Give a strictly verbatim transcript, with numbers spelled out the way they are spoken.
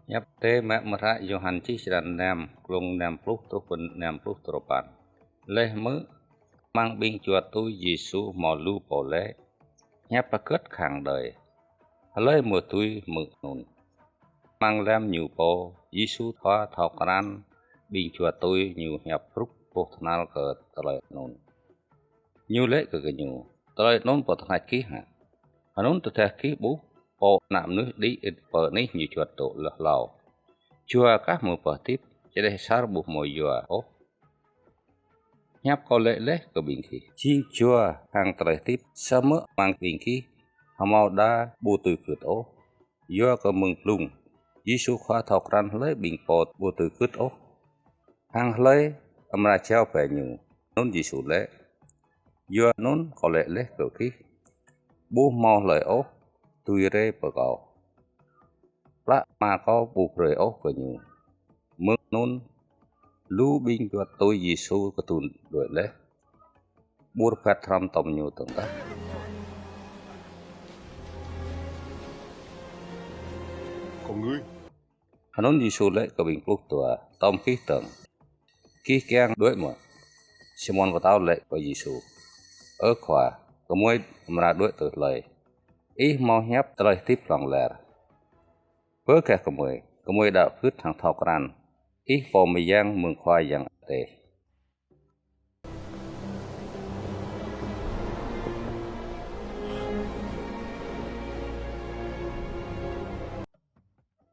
Hiăp Adai mơ̆ng hră Yôhan čih črăn năm, klŏng năm pluh truh pơ năm pluh duapăn. Laih hmư̆, amăng ƀing čuăt tui Yêsu hmâo lu pô laĭ: Hiăp hơgĕt khăng đơi? Hlơi mơ̆ dưi hmư̆ anŭn? Amăng lăm ñu pô, Yêsu Khua thâo krăn ƀing čuăt tui ñu hiăp hrup boh tơhnal kơ tơlơi anŭn. Ñu laĭ kơ gơñu: Tơlơi anŭn pơtơhneč gih hă? Anŭn tơdah gih ƀuh Pô Ană Mơnuih đĭ pơ anih ñu čuăt dŏ hlâo. Jua kah mơ̆ pơhơdip, čơđeh asar ƀu hmâo yua ôh? Hiăp Kâo laĭ laih kơ ƀing gih, jing jua hăng tơlơi hơdip. Samơ̆ amăng ƀing gih hmâo đa ƀu dưi gưt ôh, yua kơ mơ̆ng blung. Yêsu Khua thâo krăn hlơi ƀing pô ƀu dưi gưt ôh, hăng hlơi amra jao bĕ ñu. Anŭn Yêsu laĭ: Yua anŭn Kâo laĭ laih kơ gih, ƀu hmâo hlơi ôh dưi rai pơ Kâo, ƀlă Ama Kâo ƀu brơi ôh kơ ñu. Mơ̆ng anŭn, lu ƀing čuăt tui Yêsu kơdŭn đuaĭ laih, ƀu rơbat hrŏm tom ñu dơ̆ng tah. Kơ ngui. Anŭn Yêsu laĭ kơ ƀing pluh dua: Tom gih dơ̆ng, gih kiăng đuaĭ mơ̆? Simôn Pơtâo laĭ kơ Yêsu: Ơ Khua, gơmơi amra đuaĭ tui hlơi? Ih hmâo hiăp tơlơi hơdip hlŏng lar. Bơ gah gơmơi, gơmơi đaŏ gưt hăng thâo krăn Ih Pô Mơyang mơ̆ng Khua Yang Adai.